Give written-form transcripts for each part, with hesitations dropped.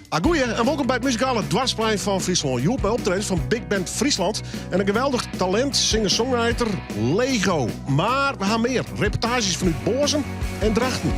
Agoeie en wolkom by it muzikale doarpsplein fan Fryslân. Hjoed mei optredens fan Big Band Friesland en in geweldich talint, singer-songwriter Lego. Mar we ha mear reportaazjes fanút Boazum en Drachten.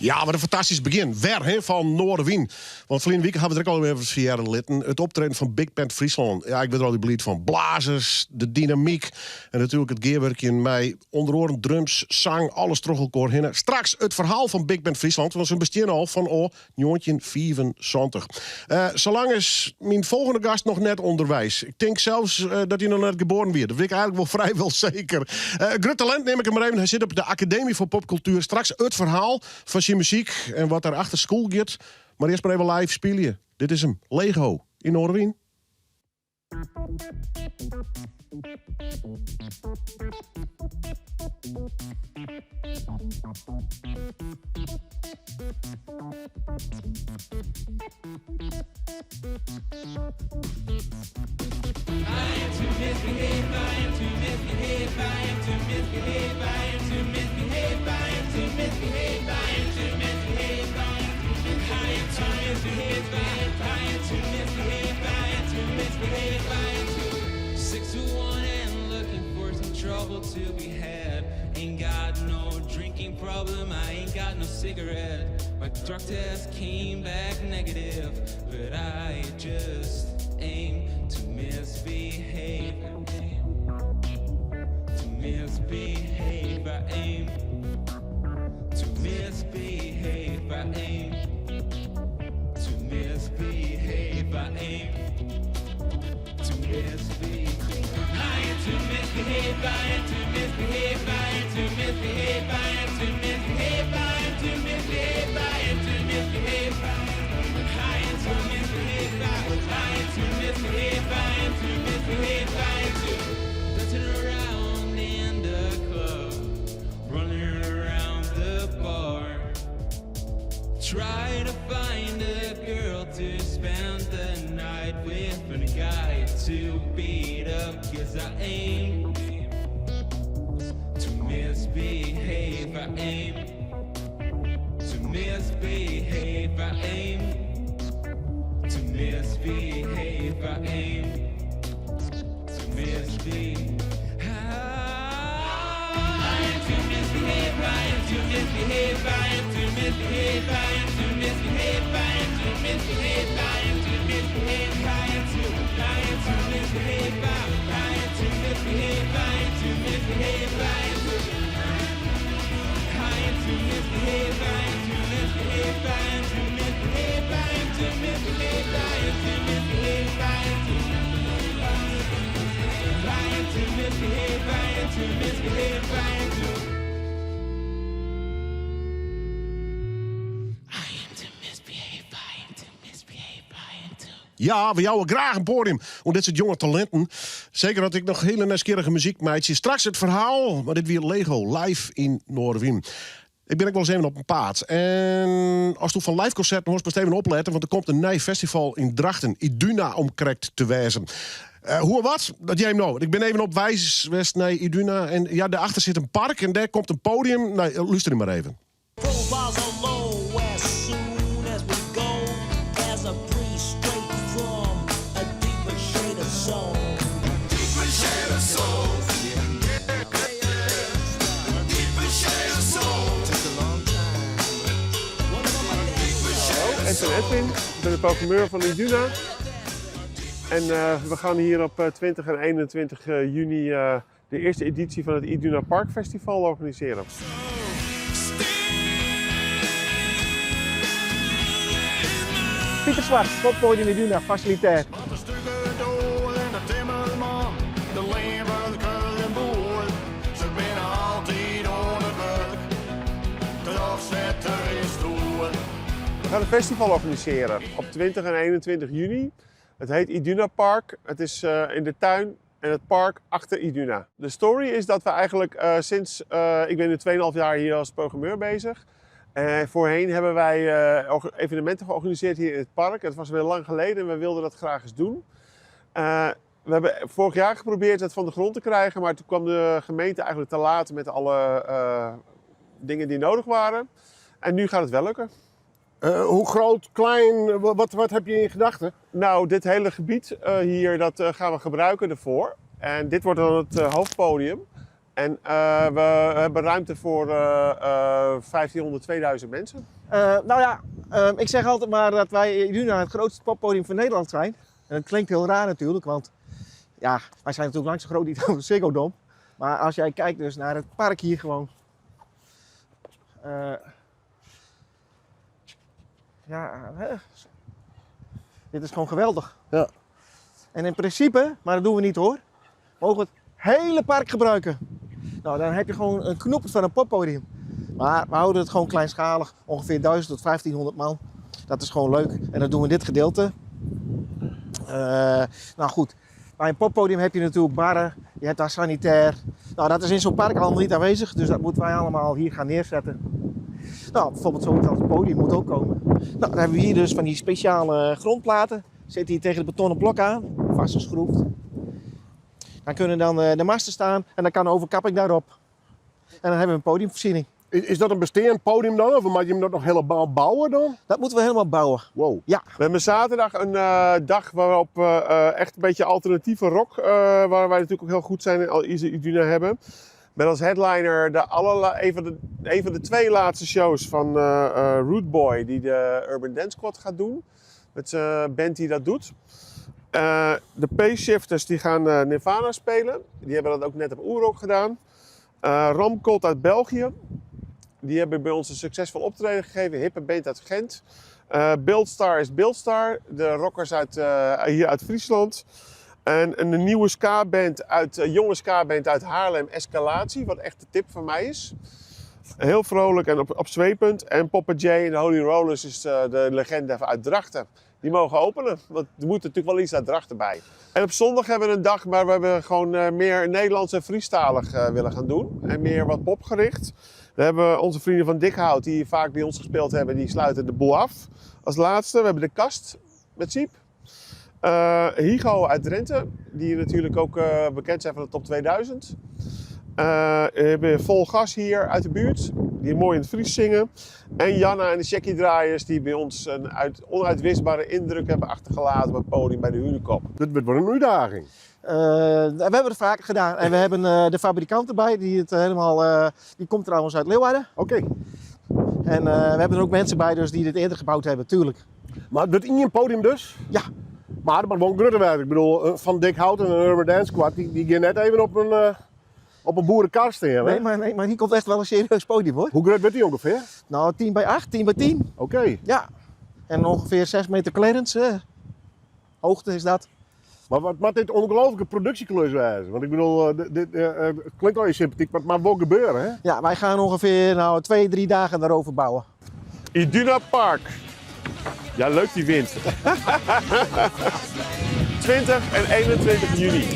Ja, wat in fantastysk begjin. Wer hè, fan Noardewyn. Want ferline wike hawwe we der ek al even hearre litten. It optreden fan Big Band Fryslân. Ja, ik wurd der altyd bliid fan. Blazers, de dynamyk en natuerlik it gearwurkjen mei ûnder oaren drums, sang, alles troch elkoar hinne. Straks it ferhaal fan Big Band Fryslân, want se besteane al fanôf 1975. Salang is myn folgjende gast noch net ûnderweis. Ik tink sels dat hy noch net geboren wie. Dat wit ik eigenlik wol frijwol seker. Grut talint neam ik him mar even. Hy sit op de Akademy foar Popkultuer. Straks it ferhaal fan syn muzyk en wat dêrachter skûl giet. Mar earst mar even live spylje. Dit is him, Lego yn Noardewyn. Ja, we jouwe graach in poadium oan dit soart jonge talinten. Seker as se ek noch hiele nijsgjirrige muzyk meitsje. Straks it ferhaal, mar dit wie Lego live yn Noardewyn. Ik bin ek wolris even op 'en paad. En asto fan live konserten hâldst, moatst even oplette, want der komt in nij festival yn Drachten, Iduna om krekt te wêzen. Hoe en wat? Dat hearre jim no. Ik bin even op weis west nei Iduna en ja, dêrachter sit in park en dêr komt in podium. No, lústerje mar even. Profiles are low as soon as we go. As a breeze straight from a deeper shade of soul. Deeper shade of soul. Deeper shade of soul. Took a long time. Hallo, ik ben Edwin, ik ben de programmeur fan Iduna. En we gaan hier op 20 en 21 juni de earste edysje fan it Iduna Park Festival organisearje. Pieter Zwart, Poppoadium Iduna, fasilitêr. En de timmerman, de leanwurker en boer, se binne altyd oan it wurk. Trochsetter is stoer. We gaan een festival organiseren op 20 en 21 juni. Het heet Iduna Park. Het is in de tuin en het park achter Iduna. De story is dat we eigenlijk sinds, ik ben nu 2,5 jaar hier als programmeur bezig. Voorheen hebben wij evenementen georganiseerd hier in het park. Het was weer lang geleden en we wilden dat graag eens doen. We hebben vorig jaar geprobeerd het van de grond te krijgen, maar toen kwam de gemeente eigenlijk te laat met alle dingen die nodig waren. En nu gaat het wel lukken. Hoe groot, klein, wat heb je in gedachten? Nou, dit hele gebied hier, dat gaan we gebruiken ervoor. En dit wordt dan het hoofdpodium. En eh, we hebben ruimte voor 1500, 2000 mensen. Nou ja, ik zeg altijd maar dat wij Iduna het grootste poppodium van Nederland zijn. En dat klinkt heel raar natuurlijk, want ja, wij zijn natuurlijk lang zo groot niet als de Ziggo Dome. Maar als jij kijkt dus naar het park hier gewoon. Ja, hè, dit is gewoon geweldig. Ja. En in principe, maar dat doen we niet hoor, mogen we het hele park gebruiken. Nou, dan heb je gewoon een knoep van een poppodium. Maar we houden het gewoon kleinschalig, ongeveer 1000 tot 1500 man. Dat is gewoon leuk. En dat doen we in dit gedeelte. Nou goed, bij een poppodium heb je natuurlijk barren, je hebt daar sanitair. Nou, dat is in zo'n park allemaal niet aanwezig, dus dat moeten wij allemaal hier gaan neerzetten. Nou, bijvoorbeeld zoiets als het podium moet ook komen. Nou, dan hebben we hier dus van die speciale grondplaten. Zit hier tegen de betonnen blok aan, vastgeschroefd. Dan kunnen dan de masten staan en dan kan de overkapping daarop. En dan hebben we een podiumvoorziening. Is dat een besteand podium dan? Of moet je hem dat nog helemaal bouwen dan? Dat moeten we helemaal bouwen. Wow. Ja. We hebben zaterdag een dag waarop we echt een beetje alternatieve rock, waar wij natuurlijk ook heel goed zijn in al Iduna hebben. Met als headliner een van de twee laatste shows van Rude Boy, die de Urban Dance Squad gaat doen. Met zijn band die dat doet. De Pace Shifters die gaan Nirvana spelen. Die hebben dat ook net op Oerrock gedaan. Ramkot uit België. Die hebben bij ons een succesvol optreden gegeven. Hippe band uit Gent. Bildstar is Bildstar. De rockers hier uit Friesland. En een nieuwe ska-band jonge ska-band uit Haarlem, Escalatie. Wat echt de tip van mij is. Heel vrolijk en opzwepend. En Poppa J en de Holy Rollers is de legende uit Drachten. Die mogen openen, want er moet natuurlijk wel iets uit Drachten bij. En op zondag hebben we een dag waar we gewoon meer Nederlands en Friestalig willen gaan doen. En meer wat popgericht. We hebben onze vrienden van Dikhout, die vaak bij ons gespeeld hebben, die sluiten de boel af. Als laatste, we hebben de Kast met Siep. Higo uit Drenthe, die natuurlijk ook bekend zijn van de top 2000. We hebben Vol Gas hier uit de buurt, die mooi in het Fries zingen. En Janna en de Shaggy Draaiers, die bij ons een onuitwisbare indruk hebben achtergelaten op het podium bij de Hûnekop. Dit wordt wel een uitdaging. We hebben het vaker gedaan en we hebben de fabrikant erbij, die het helemaal, die komt trouwens uit Leeuwarden. En we hebben er ook mensen bij dus die dit eerder gebouwd hebben, tuurlijk. Maar het wordt in een podium dus? Ja. Maar het wordt wel een groter werk. Ik bedoel, Van Dik Hout en een Urban Dance Squad, die gaan net even op een boerenkar staan, hè? Nee, maar hier komt echt wel een serieus podium, hoor. Hoe groot wordt die ongeveer? Nou, 10 bij 8, 10 bij 10. Ja. En ongeveer 6 meter clearance, hè. Hoogte is dat. Maar wat moet dit ongelooflijke productieklus wezen? Want ik bedoel, dit het klinkt al je sympathiek, maar het mag wel gebeuren, hè? Ja, wij gaan ongeveer 2, 3 dagen daarover bouwen. Iduna Park. Ja, leuk die wind. 20 en 21 juni.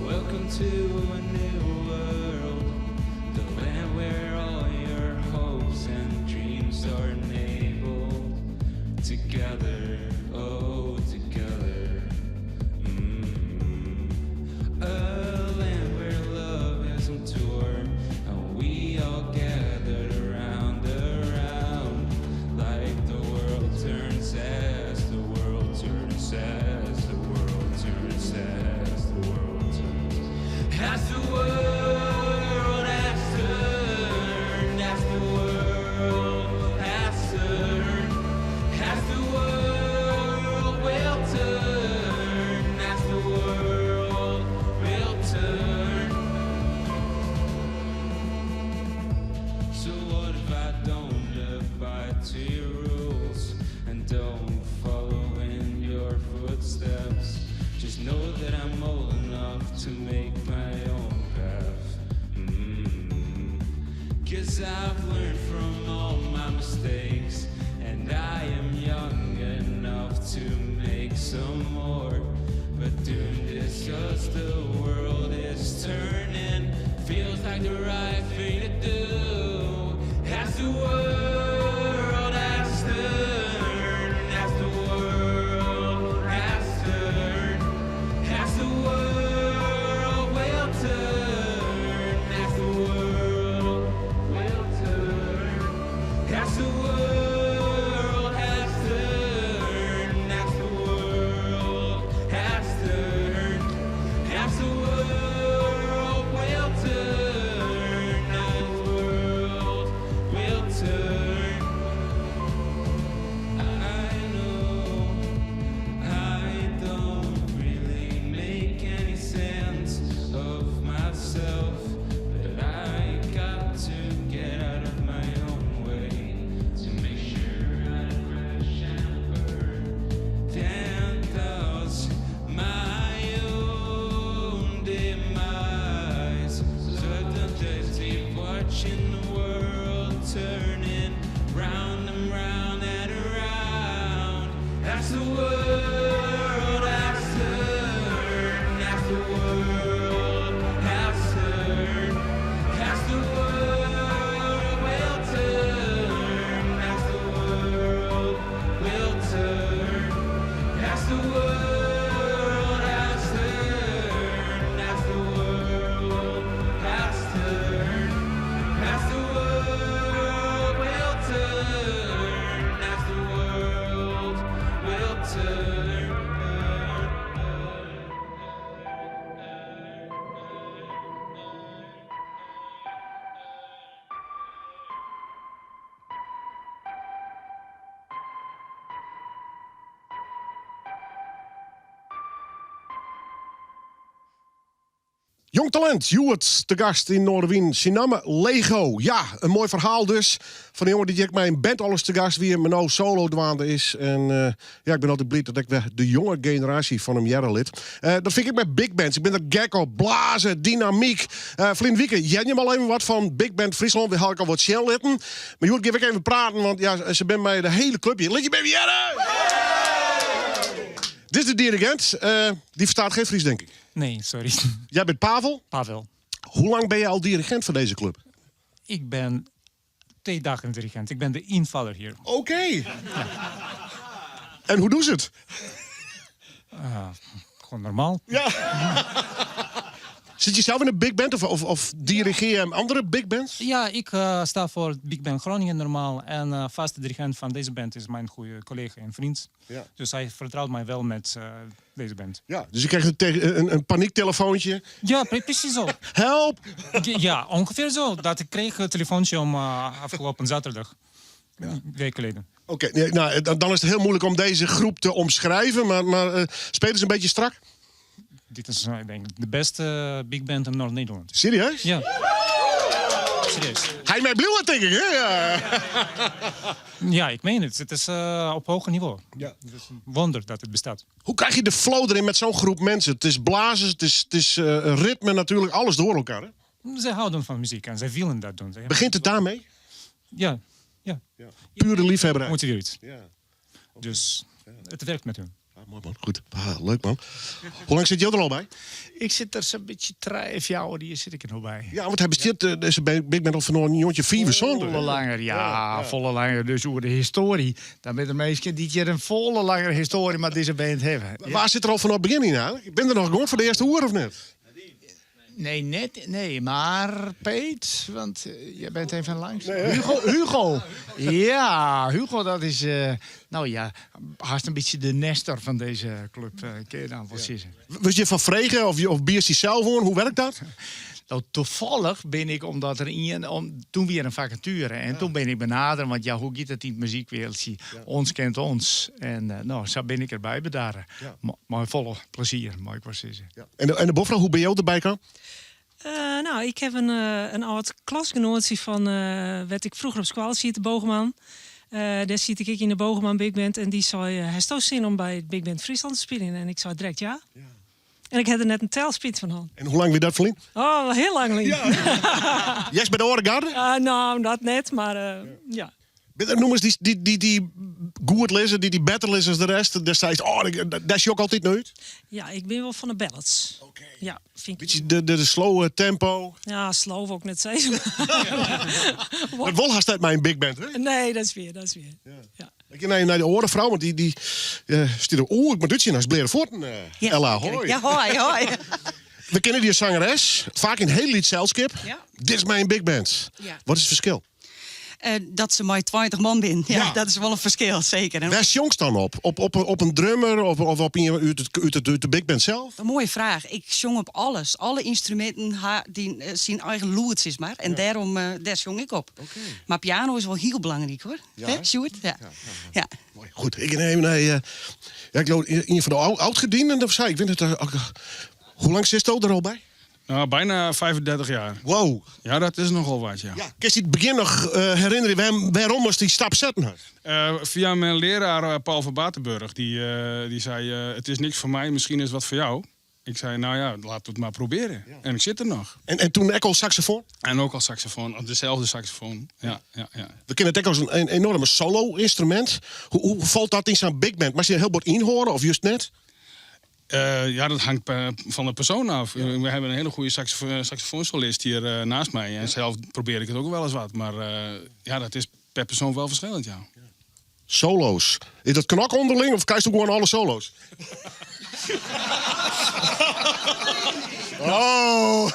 Welcome to a new world, the land where all your hopes and dreams are enabled. Together, oh together. A land where love is on tour, and we all gathered around, around, like the world turns as the world turns, as the world turns, as the world turns. As the world has turned, as the world has turned, as the world will turn, as the world will turn. So what if I don't abide to your rules and don't follow in your footsteps? Just know that I'm old enough to make my own path. Cause I've learned from all my mistakes, and I am young enough to make some more. But doing this cause the world is turning feels like the right thing to do. As the world has turned, as the world has turned, as the world will turn, as the world will turn, as the world has turned, as the world has turned, as the world will turn, as the world will turn. I know I don't really make any sense of myself, but I got to get out of my own way to make sure I crash and burn. Then cause my own demise. So I don't just keep watching the world turning round and round and around. As the world has turned, as the world has turned, as the world will turn, as the world will turn, as the world has turned, as the world has turned, as the world will turn, as the world will turn. Jong talint, Hjoed te gast yn Noardewyn. Syn namme Lego. Ja, in moai ferhaal dus. Fan de jonge dy't ek mei in band alris te gast wie, mar no solo dwaande is. En eh, ja, ik bin altyd bliid dat ik wer de jonge generaasje fan him hearre lit. Eh, dat fyn ik ek mei big bands. Ik bin der gek op. Blaze, dynamyk. Uh, Ferline wike hearden jim al even wat fan Big Band Fryslân. Wy ha ik al wat sjen litten. Mar hjoed gean ik even praten, want ja, se binne mei de hiele klup hjir. Lit jim even hearre! Dit is de dirigint. Eh, dy ferstaat gjin Frysk, tink ik. Nee, sorry. Jij bent Pavel. Pavel. Hoe lang ben je al dirigent van deze club? Ik ben 2 dagen dirigent. Ik ben de invaller hier. Oké. En hoe doen ze het? Gewoon normaal. Ja. Zit je zelf in een big band of dirigeer je andere big bands? Ja, ik sta voor Big Band Groningen normaal. En vaste dirigent van deze band is mijn goede collega en vriend. Dus hij vertrouwt mij wel met deze band. Ja, dus je krijgt een paniektelefoontje. Ja, precies zo. Help! Ja, ongeveer zo. Dat ik kreeg een telefoontje om afgelopen zaterdag. Een week geleden. Oké, nee, nou, dan is het heel moeilijk om deze groep te omschrijven. Maar spelen ze een beetje strak? Dit is, ik denk, de beste big band in Noord-Nederland. Serieus? Ja. Serieus. Hij mij bloemen, denk ik, hè? Ja. Ja, ik meen het. Het is op hoger niveau. Het is een wonder dat het bestaat. Hoe krijg je de flow erin met zo'n groep mensen? Het is blazers, het is ritme natuurlijk, alles door elkaar. Hè? Ze houden van muziek en zij willen dat doen. Ze hebben- Begint het daarmee? Ja. Pure liefhebberij. Motiveert. Dus het werkt met hun. Ah, mooi man, goed. Ah, leuk man. Hoe lang zit je er al bij? Ik zit er zo'n beetje 3 jaar, hier zit ik er nog bij. Ja, want hij bestiert deze Big Band al van een jongetje vier Volle langer, ja, volle langer. Dus over de historie. Dan ben de meesten die hier een volle langere historie met deze band hebben. Ja. Waar zit er al vanaf het begin in eigenlijk? Ik ben er nog gewoon voor de eerste uur of net? Nee, net, nee, maar Peet, want jij bent even langs. Hugo, Hugo. Ja, Hugo, dat is, nou ja, haast een beetje de nestor van deze club, kun je dan wel zeggen. Was je van Vregen of bier die zelf hoor? Hoe werkt dat? Nou, toevallig ben ik, omdat er een, om, toen weer een vacature. En toen ben ik benaderd, want ja, hoe gaat het in het muziekwereldje? Ons kent ons. En nou, zo ben ik erbij bedaren. Maar volle plezier, mag ik wel zeggen. En de Bofra, hoe ben je erbij kan? Nou, ik heb een oud klasgenootje van werd ik vroeger op school zit, de Bogeman. Daar zit ik in de Bogeman Big Band en die zei, hij heeft zin om bij het Big Band Friesland te spelen. En ik zei direct ja. En ik ha der net in tel spyt fan hân. En hoe lang wie dat ferlyn? Oh, hiel lang lyn. Ja. Hearst by de âlde garde? No, dat net, mar ja. Binne der nûmers dy't dy goed lizze, dy't dy better lizze as de rest? Dêr seist, oh, dêr sjoch ik altyd nei út. Ja, ik bin wol fan de ballads. Oké. Ja, fyn ik. Bytsje de slowe tempo. Ja, slow wol ik net sizze. Dat wol hast net mei in big band, hè? Nee, dat is wier, dat is wier. Ja. Ik gean nei de oare frou, want dy stiet der. Oeh, ik moat útsjen, hast bleare fuotten, Ella. Hoi. Ja, hoi, hoi. We kenne dy as sangeres, faak yn hiel lyts selskip. Ja. Dit is mei in big band. Ja. Wat is it ferskil? Dat se mei 20 man bin. Ja, Ja. dat is wol in ferskil, seker. En Wêr sjongst dan op? Op in drummer of op ien út de big band sels? Een mooie vraag. Ik sjong op alles. Alle ynstruminten ha dyn, syn eigen lûd, sis mar. En dêrom, dêr sjong ik op. Mar piano is wol hiel belangryk, hoor. Ja, Hè, hè? Sjoerd? Ja. Ja. Moai. Goed, ik gean even nei, ja, ik geloof ien fan de oud-gedienden of sa. Ik wit net, hoe lang sitsto der al by? Nou, bijna 35 jaar. Wow. Ja, dat is nogal wat, ja. Ja, kinst dy it begjin noch herinnerje wêrom ast dy stap setten hast? Via mijn leraar Paul van Batenburg. Die zei, het is niks voor mij, misschien is het wat voor jou. Ik zei, nou ja, laten we het maar proberen. En ik zit er nog. En toen ek al saxofoon? En ook al saxofoon, dezelfde saxofoon. Ja. We kennen it ek as in enorme solo-ynstrumint. Hoe falt dat yn sa'n big band? Moatst dy hiel bot ynhâlde of just net? Ja, dat hangt van de persoon af. We hebben een hele goede saxofoonsolist hier naast mij. En zelf probeer ik het ook wel eens wat. Maar ja, dat is per persoon wel verschillend, ja. Solo's. Is dat knak onderling of krijst gewoon alle solo's? Oh.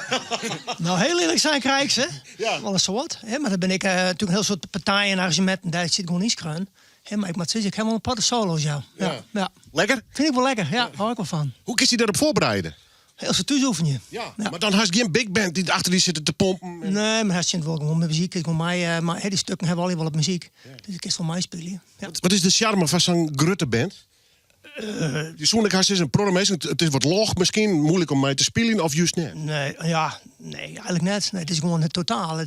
Nou, heel eerlijk zijn krijg ik ze. Ja. Wel een soort. Hè? Maar dan ben ik natuurlijk een heel soort partijen en arrangementen. Daar zit gewoon niet kruin. Hè, maar ik moet zeggen, ik heb wel een paar solo's, ja. Ja. Ja. Ja. Lekker? Vind ik wel lekker, ja. Hou ik wel van. Hoe kun je daarop voorbereiden? Heel veel thuis oefen je. Ja. Maar dan hast geen big band die achter die zitten te pompen. Nee, maar hij zit wel gewoon met muziek. Ik mij, maar hè, die stukken hebben al wel op muziek. Dus ik kan wel mij spelen. Ja. Wat is de charme van zo'n grutte band? Die zoen ik is een programma. Het is wat log misschien, moeilijk om mij te spelen of juist net. Nee, ja, nee, eigenlijk net. Nee, het is gewoon het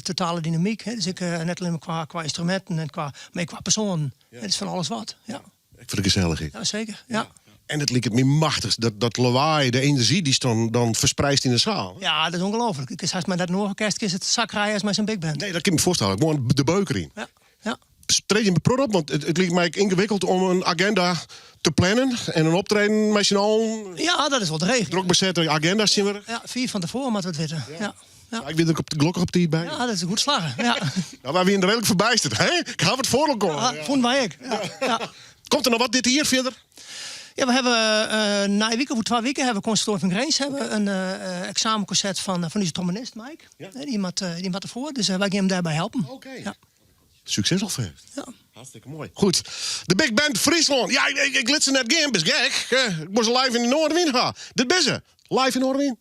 totale dynamiek. Hè. Dus ik, net alleen maar qua instrumenten en maar qua persoon. Het is van alles wat. Ja, Ik vind het gezellig. ja zeker. Ja. En het liep het me machtig, dat lawaai, de energie die dan verspreidt in de zaal. Ja, dat is ongelooflijk. Ik is maar dat Noororkest is het zakrijden als met zijn big band. Nee, dat kan ik me voorstellen. Gewoon de beuker in. Ja, ja. Treed je me prot op, want het lijkt mij ingewikkeld om een agenda te plannen en een optreden met z'n allen. Ja, dat is wel de regel. Druk bezette agenda's zien we. Ja, 4 van tevoren moeten we het weten. Ja. Ja. Ja, ik ben er op de gelukkig op tijd bij. Ja, dat is een goed slagen. Ja. Nou, wij zijn er redelijk verbijsterd. Hè? Ik ga het voor elkaar. Ja, vonden wij ook. Ja. Ja. Komt er nog wat dit hier verder? Ja, we hebben na een week of 2 weken hebben we Conservatorium van Grins hebben een examenconcert van onze trombonist Mike. Ja. Nee, die moet ervoor, dus wij gaan hem daarbij helpen. Oké. Ja. Succes alvast. Ja. Hartstikke mooi. Goed. De Big Band Friesland. Ja, ik liet ze net gaan, best gek. Ik moest live in de Noardewyn gaan. Dit ben ze. Live in Noardewyn.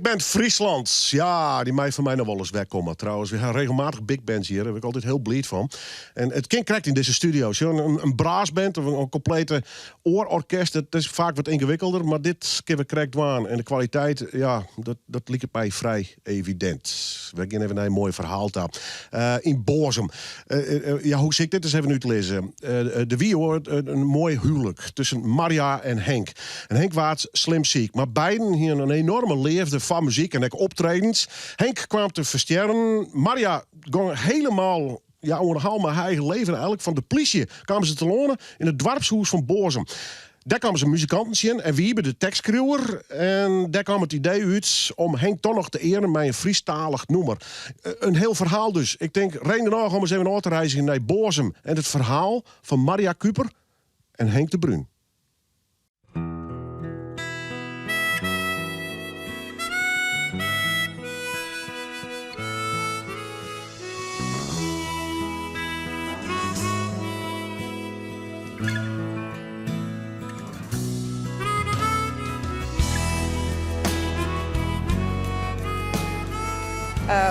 Band Friesland. Ja, dy mei fan my noch wolris wer komme. Trouwens, wy ha regelmatich big bands hjir. Dêr bin ik altyd hiel bliid fan. En it kin krekt yn dizze studio. Sjoch, in brassband of in komplete oar orkest, dat is faak wat yngewikkelder. Mar dit kinne we krekt dwaan. En de kwaliteit, ja, dat, dat liket my frij evidint. We gean even nei in moai ferhaal ta. Yn Boazum. Ja, hoe sil ik dit ris even útlizze? Der wie oait in moai huwlik tusken Marja en Henk. En Henk waard slim siik, mar beiden hiene in enorme leafde foar muzyk en ek optredens. Henk kaam te ferstjerren. Marja gong helemaal ja, oan de haal mei har eigen leven eigenlik. Fan de plysje kamen se telâne yn it doarpshûs fan Boazum. Dêr kamen se muzikanten tsjin en Wiebe de tekstskriuwer. En dêr kaam it idee út om Henk toch noch te earen mei in Frysktalich nûmer. In hiel ferhaal dus. Ik tink reden genôch om ris even ôf te reizgjen nei Boazum en it ferhaal fan Marja Kuper en Henk de Bruin.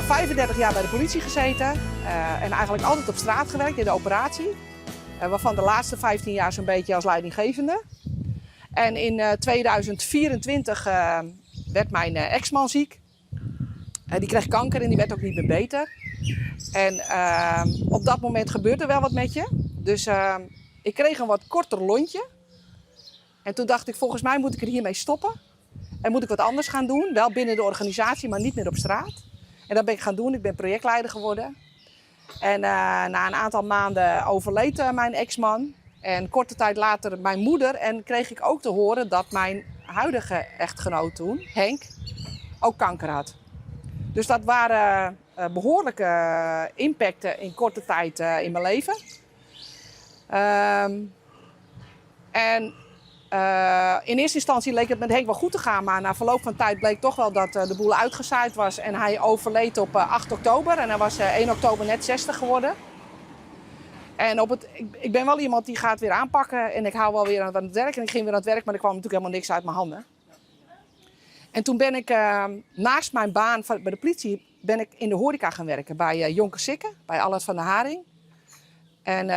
35 jaar bij de politie gezeten en eigenlijk altijd op straat gewerkt in de operatie. Waarvan de laatste 15 jaar zo'n beetje als leidinggevende. En in 2024 werd mijn ex-man ziek. Die kreeg kanker en die werd ook niet meer beter. En op dat moment gebeurde er wel wat met je. Dus ik kreeg een wat korter lontje. En toen dacht ik, volgens mij moet ik er hiermee stoppen. En moet ik wat anders gaan doen. Wel binnen de organisatie, maar niet meer op straat. En dat ben ik gaan doen. Ik ben projectleider geworden. En na een aantal maanden overleed mijn ex-man. En korte tijd later mijn moeder. En kreeg ik ook te horen dat mijn huidige echtgenoot toen, Henk, ook kanker had. Dus dat waren behoorlijke impacten in korte tijd in mijn leven. En in eerste instantie leek het met Henk wel goed te gaan, maar na verloop van tijd bleek toch wel dat de boel uitgezaaid was. En hij overleed op 8 oktober en hij was 1 oktober net 60 geworden. En op het, ik ben wel iemand die gaat weer aanpakken en ik hou wel weer aan het werk. En ik ging weer aan het werk, maar er kwam natuurlijk helemaal niks uit mijn handen. En toen ben ik naast mijn baan bij de politie ben ik in de horeca gaan werken bij Jonker Sikke, bij Allard van der Haring. En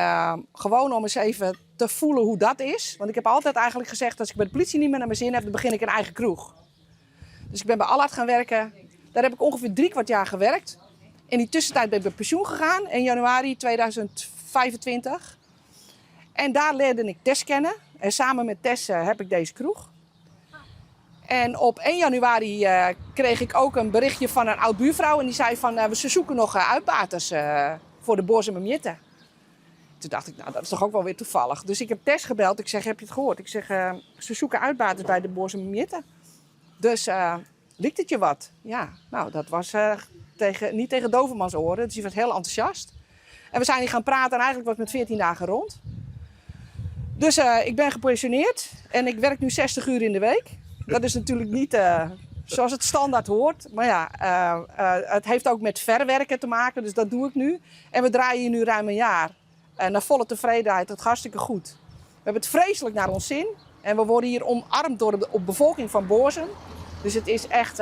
gewoon om eens even te voelen hoe dat is. Want ik heb altijd eigenlijk gezegd, als ik bij de politie niet meer naar mijn zin heb, dan begin ik een eigen kroeg. Dus ik ben bij Allard gaan werken. Daar heb ik ongeveer 3/4 jaar gewerkt. In die tussentijd ben ik met pensioen gegaan in januari 2025. En daar leerde ik Tess kennen. En samen met Tess heb ik deze kroeg. En op 1 januari kreeg ik ook een berichtje van een oud buurvrouw. En die zei van, ze zoeken nog uitbaters voor de Boazumer Mjitte. Toen dacht ik, nou dat is toch ook wel weer toevallig. Dus ik heb Tess gebeld. Ik zeg, heb je het gehoord? Ik zeg, ze zoeken uitbaters bij de Boazumer Mjitte. Dus liekt het je wat? Ja, nou dat was niet tegen dovermans oren. Dus die was heel enthousiast. En we zijn hier gaan praten en eigenlijk was het met 14 dagen rond. Dus ik ben gepensioneerd en ik werk nu 60 uur in de week. Dat is natuurlijk niet zoals het standaard hoort. Maar het heeft ook met verwerken te maken, dus dat doe ik nu. En we draaien hier nu ruim een jaar. En naar volle tevredenheid, dat gaat hartstikke goed. We hebben het vreselijk naar ons zin. En we worden hier omarmd door de bevolking van Boazum. Dus het is echt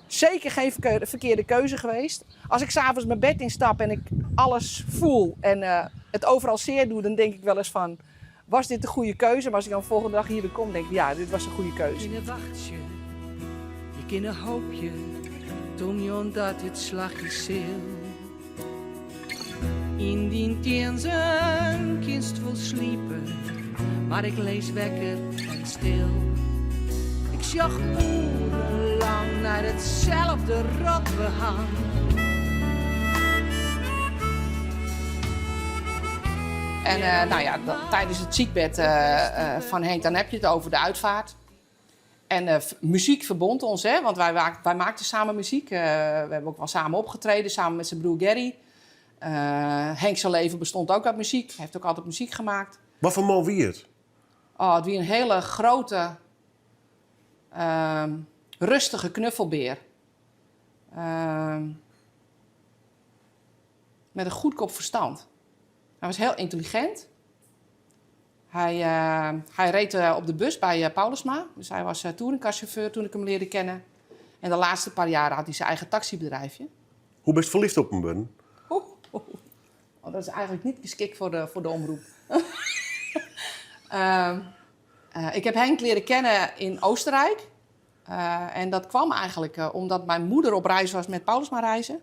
zeker geen verkeerde keuze geweest. Als ik 's avonds mijn bed instap en ik alles voel en het overal zeer doe, dan denk ik wel eens van, was dit de goede keuze? Maar als ik dan de volgende dag hier weer kom, denk ik, ja, dit was een goede keuze. In een wachtje, ik in een hoopje, toen je omdat het slagje zil. In die tienzen kinst vol sliepen, maar ik lees wekker en stil. Ik zag urenlang naar hetzelfde rotbehang. En tijdens het ziekbed van Henk, dan heb je het over de uitvaart. En muziek verbond ons, hè, want wij maakten samen muziek. We hebben ook wel samen opgetreden, samen met zijn broer Gary. Henk zijn leven bestond ook uit muziek. Hij heeft ook altijd muziek gemaakt. Wat voor man wie het? Oh, het wie een hele grote, rustige knuffelbeer. Met een goed kop verstand. Hij was heel intelligent. Hy, hy reed op de bus by Paulusma. Dus hy was touringcarsjauffeur toen ik hem leerde kennen. En de laatste paar jaren had hij zijn eigen taxibedrijfje. Hoe bist ferlyfd op him wurden? Oh, dat is eigenlijk niet geschikt voor de omroep. Ik heb Henk leren kennen in Oostenrijk. En dat kwam eigenlijk omdat mijn moeder op reis was met Paulusma reizen.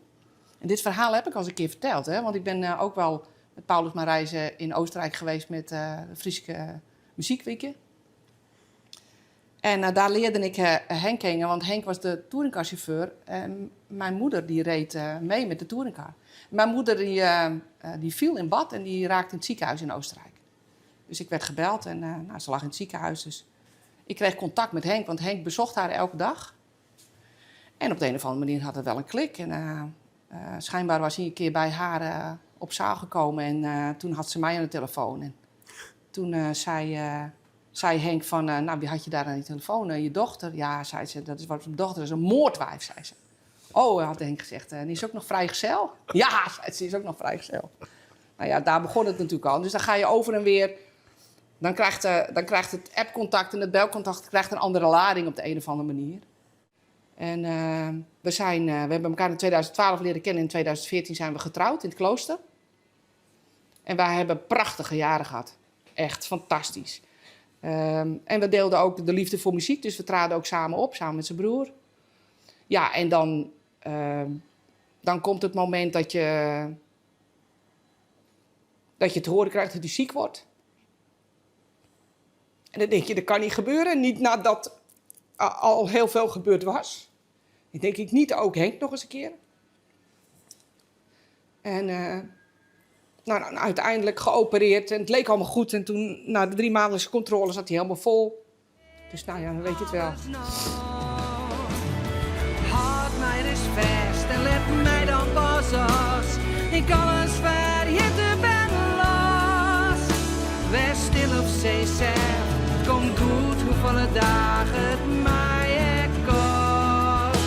En dit verhaal heb ik al eens een keer verteld. Hè? Want ik ben ook wel met Paulusma reizen in Oostenrijk geweest met de Friese Muziekwike. En daar leerde ik Henk kennen, want Henk was de touringcarchauffeur. En mijn moeder die reed mee met de touringcar. Mijn moeder die viel in bad en die raakte in het ziekenhuis in Oostenrijk. Dus ik werd gebeld en nou, ze lag in het ziekenhuis. Dus ik kreeg contact met Henk, want Henk bezocht haar elke dag. En op de een of andere manier had het wel een klik. En schijnbaar was hij een keer bij haar op zaal gekomen en toen had ze mij aan de telefoon. En toen zei Henk van, nou, wie had je daar aan die telefoon? Je dochter? Ja, zei ze, dat is wat mijn dochter, dat is een moordwijf, zei ze. Oh, had Henk gezegd, en die is ook nog vrijgezel? Ja, zei ze, die is ook nog vrijgezel. Nou ja, daar begon het natuurlijk al. Dus dan ga je over en weer. Dan krijgt het appcontact en het belcontact krijgt een andere lading op de een of andere manier. En we hebben elkaar in 2012 leren kennen. In 2014 zijn we getrouwd in het klooster. En wij hebben prachtige jaren gehad. Echt fantastisch. En we deelden ook de liefde voor muziek. Dus we traden ook samen op, samen met zijn broer. Ja, en dan komt het moment dat je te horen krijgt dat hij ziek wordt. En dan denk je, dat kan niet gebeuren. Niet nadat al heel veel gebeurd was. Dan denk ik niet, ook Henk nog eens een keer. En nou, uiteindelijk geopereerd en het leek allemaal goed. En toen, na de 3 maandelijkse controle, zat hij helemaal vol. Dus nou ja, dan weet je het wel. Houd mij dus vast en let mij dan pas als ik alles vergeten ben los. Wees stil op zee, zeg, het komt goed, hoeveel dagen het mij kost.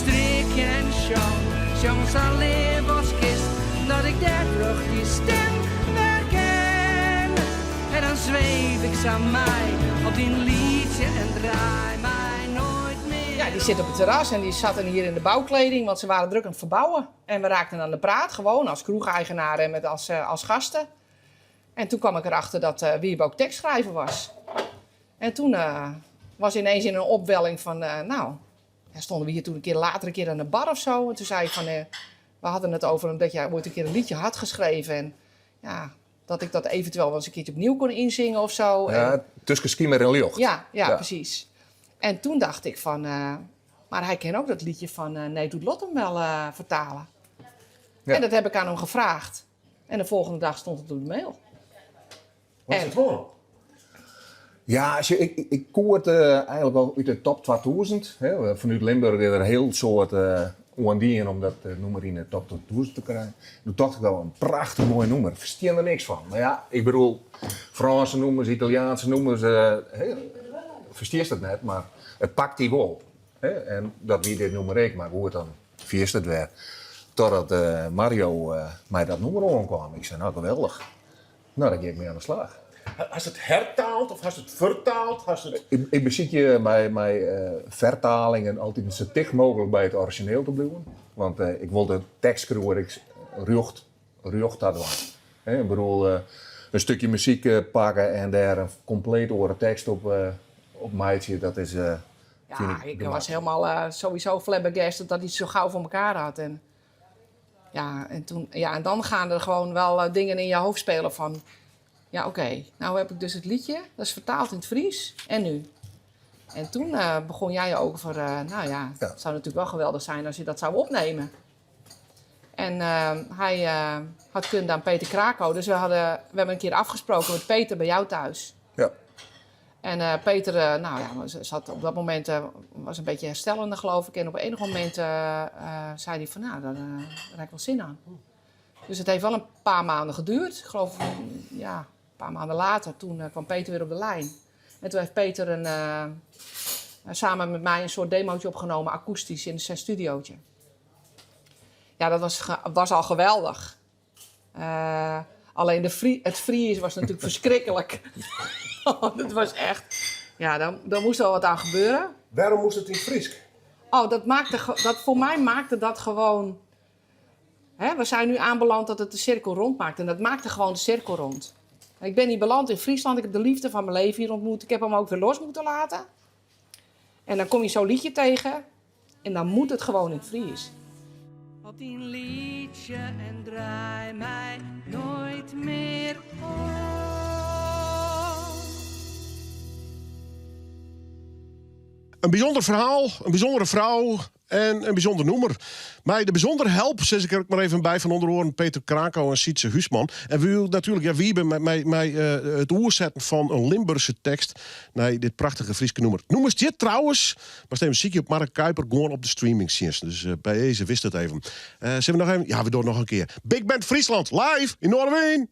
Strik en sjong, sjong zal leven als kist, dat ik daar terug die stem herken. En dan zweef ik samen mij op die liedje en draai mij nooit meer. Ja, die zit op het terras en die zat hier in de bouwkleding, want ze waren druk aan het verbouwen. En we raakten aan de praat, gewoon als kroegeigenaar en als gasten. En toen kwam ik erachter dat Wiebe ook tekstschrijver was. En toen was ineens in een opwelling van, nou, ja, stonden we hier toen een keer later een keer aan de bar of zo. En toen zei ik van, we hadden het over omdat jij ooit een keer een liedje had geschreven. En ja, dat ik dat eventueel wel eens een keertje opnieuw kon inzingen of zo. Ja, tussen skimer en ljocht. Ja, ja, precies. En toen dacht ik van, maar hij kan ook dat liedje van Nee, doet Lot hem wel vertalen. En dat heb ik aan hem gevraagd. En de volgende dag stond het op de mail. Wat is het voor? Ja, als je, ik, ik, ik koor het eigenlijk wel uit de top 2000. Hè. Vanuit Limburg is er een heel soort oandien om dat nummer in de top 2000 te krijgen. Toen dacht ik wel, een prachtig mooi nummer. Versteer er niks van. Maar ja, ik bedoel, Franse nummers, Italiaanse nummers, hè, versteer het net, maar het pakt die wel. Hè? En dat wie dit nummer ik, maar goed, dan vierst het weer. Totdat Mario mij dat nummer aankwam. Ik zei, nou geweldig. Nou, dan ging ik mee aan de slag. Has het hertaald of has het vertaald? Has het... Ik bezit je bij vertalingen altijd zo dicht mogelijk bij het origineel te blijven. Want ik wilde de tekst ik rjocht dat doen. Hè, ik bedoel, een stukje muziek pakken en daar een compleet oren tekst op maaitje, dat is, Ja, vind ik ik de was max. helemaal sowieso flabbergasted dat hij het zo gauw voor elkaar had. En, ja, en, toen, ja, en dan gaan er gewoon wel dingen in je hoofd spelen van... Ja, oké, nou heb ik dus het liedje, dat is vertaald in het Fries. En nu? En toen begon jij over, nou ja, het zou natuurlijk wel geweldig zijn als je dat zou opnemen. En hij had kunde aan Peter Krako, dus we hebben een keer afgesproken met Peter bij jou thuis. En Peter nou ja, zat op dat moment was een beetje herstellende, geloof ik. En op enig moment zei hij van, nou, daar heb ik wel zin aan. Dus het heeft wel een paar maanden geduurd. Ik geloof, ja, een paar maanden later, toen kwam Peter weer op de lijn. En toen heeft Peter samen met mij een soort demootje opgenomen, akoestisch, in zijn studiootje. Ja, dat was al geweldig. Alleen de Frie, it Fries was natuurlijk verschrikkelijk. Dat was echt... Ja, daar moest wel wat aan gebeuren. Waarom moest het in Frysk? Oh, dat maakte, dat, voor mij maakte dat gewoon... Hè, we zijn nu aanbeland dat het de cirkel rond maakt. En dat maakte gewoon de cirkel rond. Ik ben hier beland in Friesland. Ik heb de liefde van mijn leven hier ontmoet. Ik heb hem ook weer los moeten laten. En dan kom je zo'n liedje tegen. En dan moet het gewoon in het Fries. Op die liedje en draai mij nooit meer om. Een bijzonder verhaal, een bijzondere vrouw en een bijzonder noemer. Maar de bijzondere help, zeg ik er ook maar even bij, van onder Peter Krakau en Sietse Huisman. En we willen natuurlijk, ja, wie met mij het oerzetten van een Limburgse tekst naar dit prachtige Frieske noemer. Noem eens dit trouwens, maar steeds muziekje op Mark Kuiper gewoon op de streamingdienst. Dus bij deze wist het even. Zullen we nog even? Ja, we doen het nog een keer. Big Band Friesland, live in Noardewyn.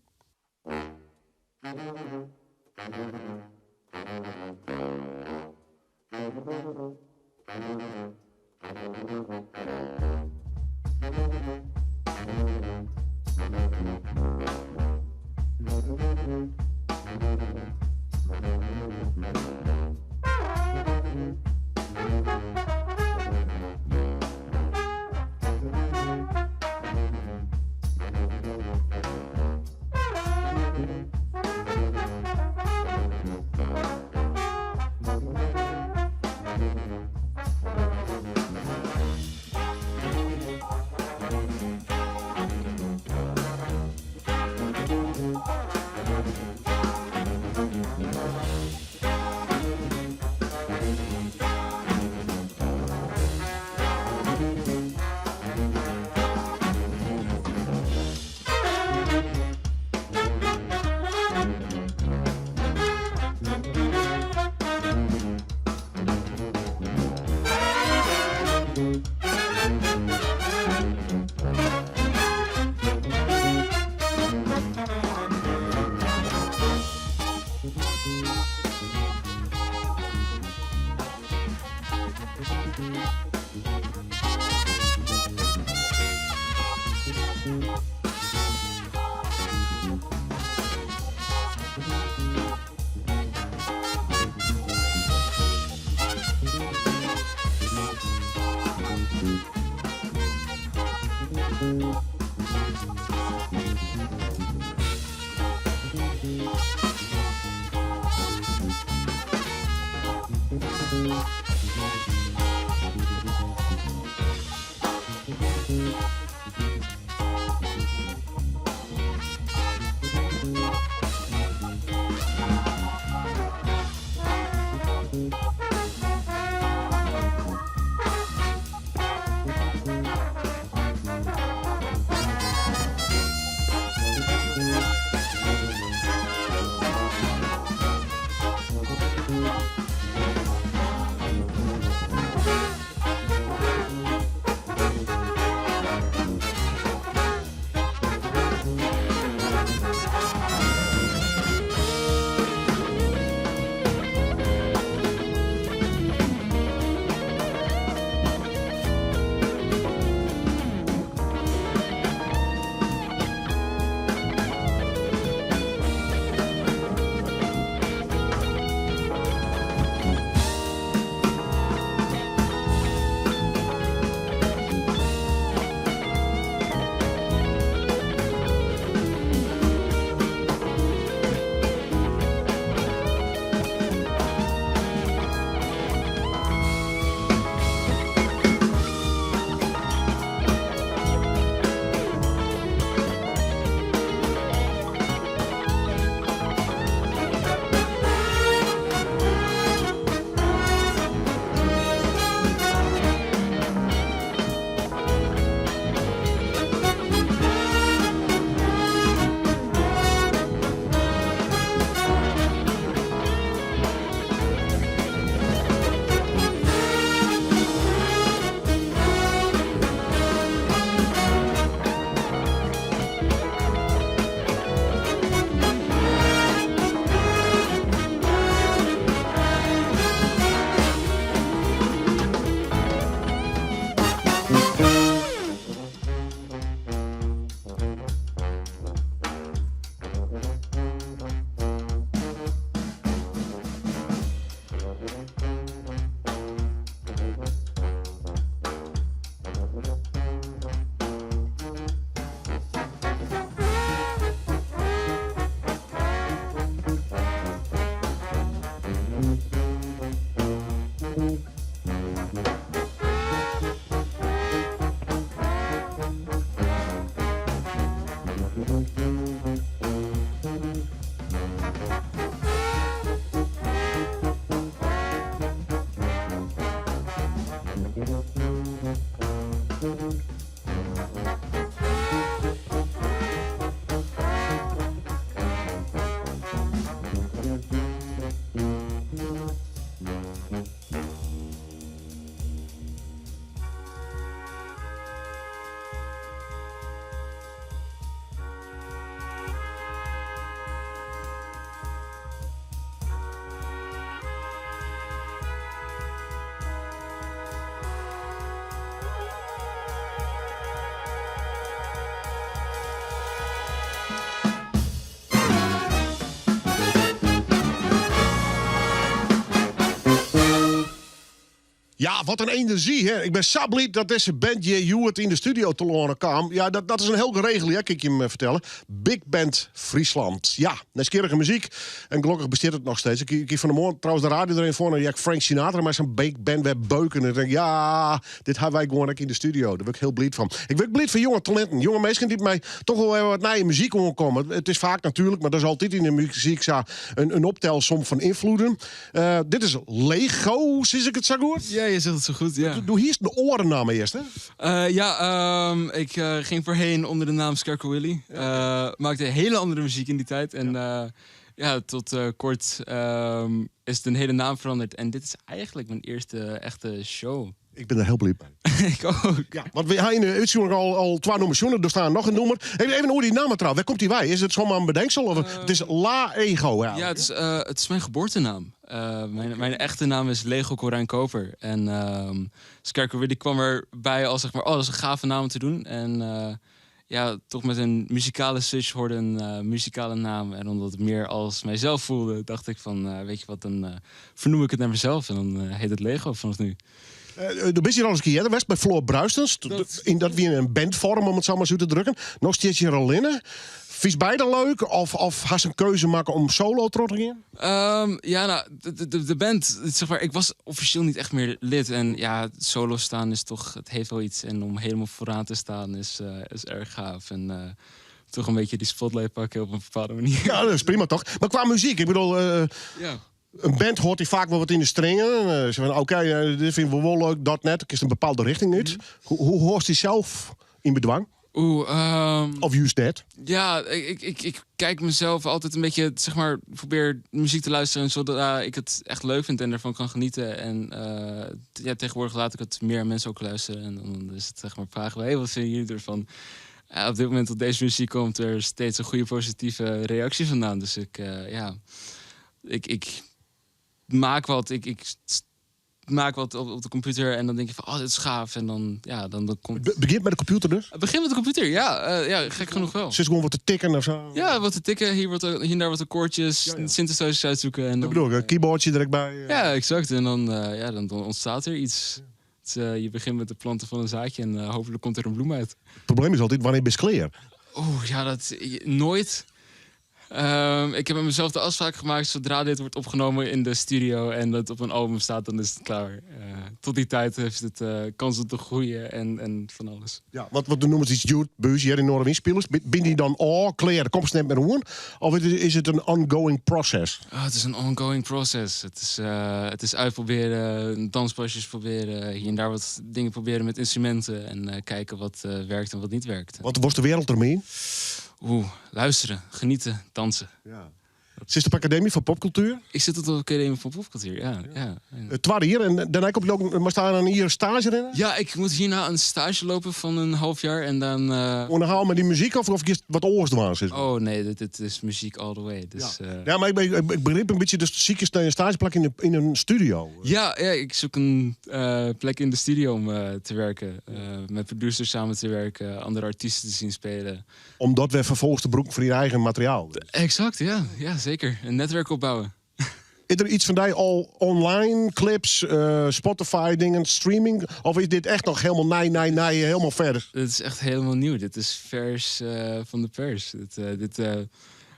Ja, wat in enerzjy, hè. Ik bin sa bliid dat dizze band hjir hjoed yn de studio telâne kaam. Ja, dat, dat is in hiel geregel, hè, kin ik jim fertelle. Big Band Friesland. Ja, nijsgjirrige muzyk. En gelokkich bestiet it noch steeds. Ik hie fan 'e moarn trouwens de radio der even foar en hear ik Frank Sinatra mei sa'n big band wer beuken. En ik tink, ja, dit ha wy gewoan ek yn de studio. Dêr wurd ik hiel bliid fan. Ik wurd bliid fan jonge talinten. Jonge minsken dy't mei toch wol wer wat nije muzyk oankomme. It is faak natuerlik, mar dat is altyd yn de muzyk sa, in optelsom fan ynfloeden. Eh, dit is Lego, sis ik it sa goed? Ja, je zegt het zo goed, ja. Do hiest in oare namme earst, hè? Ja, ik ging voorheen onder de naam Scarecrow Willy. Maakte hele andere muziek in die tijd. En ja, tot kort is de hele naam veranderd. En dit is eigenlijk mijn eerste echte show. Ik bin der hiel bliid mei. Ik ook. Ja, want we ha yn de útstjoering al twa nûmers sjoen. Der stean noch in nûmer. Even, even oer dy namme trouwens. Wêr komt dy wei? Is it samar in betinksel? Of, it is La Ego. Ja, het is mijn geboortenaam. Mijn echte naam is Lego Corijn Koper. En Scarecrow Willy kwam erbij als, zeg maar, oh, dat is een gave naam om te doen. En ja, toch met een muzikale switch hoorde een muzikale naam. En omdat het meer als mijzelf voelde, dacht ik van, weet je wat, dan vernoem ik het naar mezelf. En dan heet het Lego vanaf nu. Do bist hjir al ris in kear earder west by Floor Bruistens. Yn dat wie in bandfoarm, om it sa mar út te drukken. No stiest hjir allinne. Fynst beide leuk of, of hast in keuze makke om solo troch te gean? Ja, nou, de band, zeg maar, ik was officieel niet echt meer lid. En ja, solo staan is toch, het heeft wel iets. En om helemaal vooraan te staan is erg gaaf. En toch een beetje die spotlight pakken op een bepaalde manier. Ja, dat is prima toch? Mar kwa muzyk, ik bedoel, in band heart dy faak wol wat yn de stringen. Se fan, oké, dit fine we wol leuk, dat net. Kinst in bepaalde rjochting út. Hoe hâldst dysels yn bedwang? Oeh, Of juist net? Ja, ik kijk mezelf altijd een beetje, zeg maar, probeer muziek te luisteren zodra ik het echt leuk vind en ervan kan genieten. En ja, tegenwoordig laat ik het meer aan mensen ook luisteren. En dan is het, zeg maar, vragen, hey, wat vinden jullie ervan? Ja, op dit moment dat deze muziek komt er steeds een goede positieve reactie vandaan. Dus ik, ja, ik maak wat, ik maak wat op de computer en dan denk je van, oh, dit is gaaf. En dan, ja, dan komt... Begint met de computer dus? Het begint met de computer, ja. Ja, gek genoeg wel. Zit gewoon wat te tikken of zo? Ja, wat te tikken. Hier en daar wat akkoordjes, synthesizers uitzoeken. En Dat dan, bedoel ik, een keyboardje er ook bij. Ja, exact. En dan, ja, dan ontstaat er iets. Je begint met het planten van een zaadje en hopelijk komt er een bloem uit. Het probleem is altijd, wanneer ben je klear? Oeh, ja, dat nooit. Ik heb met mezelf de afspraak gemaakt, zodra dit wordt opgenomen in de studio en dat op een album staat, dan is het klaar. Tot die tijd heeft het kans om te groeien en van alles. Ja, want we noemen het iets Jude, Buus, hier in Noardewyn-spilers. Ben die dan al klear, komt het net meer oan? Of is het een ongoing process? Oh, het is een ongoing process. Het is uitproberen, danspasjes proberen, hier en daar wat dingen proberen met instrumenten en kijken wat werkt en wat niet werkt. Wat wordt de wereld ermee? Oeh, luisteren, genieten, dansen. Ja. Zit op Academie voor Popcultuur? Ik zit op de Academie voor Popcultuur, ja. Het tweede hier en daarna komt je ook, maar staan dan hier stage in? Ja, ik moet hierna een stage lopen van een half jaar en dan Onderhouden met die muziek of is het wat oars dwaas is? Oh nee, dit is muziek all the way. Dus, Ja, maar ik begreep een beetje, dus ziek is naar een stageplek in een studio. Ja, ik zoek een plek in de studio om te werken. Met producers samen te werken, andere artiesten te zien spelen. Omdat we vervolgens te broek voor je eigen materiaal. Exact, ja. Ja, zeker. Een netwerk opbouwen. Is er iets van die al online, clips, Spotify dingen, streaming? Of is dit echt nog helemaal nee, nee, nee, helemaal verder? Dit is echt helemaal nieuw. Dit is vers van de pers.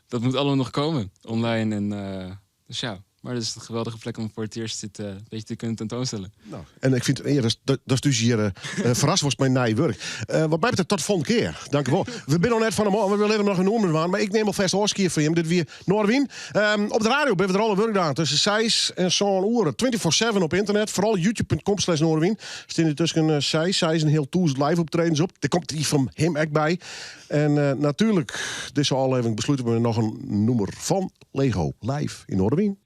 Dat moet allemaal nog komen, online. En dus ja. Maar het is een geweldige plek om voor het eerst dit een beetje te kunnen tentoonstellen. Nou, en ik vind het een eer dat, dat dus hier verrast was met nij wurk. Wat mij betreft, tot de volgende keer. Dank u wel. We zijn nog net van de morgen, we willen nog een noemen aan, maar ik neem alvast oorskier voor hem. Dit weer Noardewyn. Op de radio ben we er alle werk gedaan. Tussen 6 en zo'n uur. 24-7 op internet. Vooral youtube.com slash Noardewyn. Staan er tussen 6, 6 en heel toes live optredens op. Daar komt die van hem ook bij. En natuurlijk, deze aflevering besluiten we nog een nummer van Lego live in Noardewyn.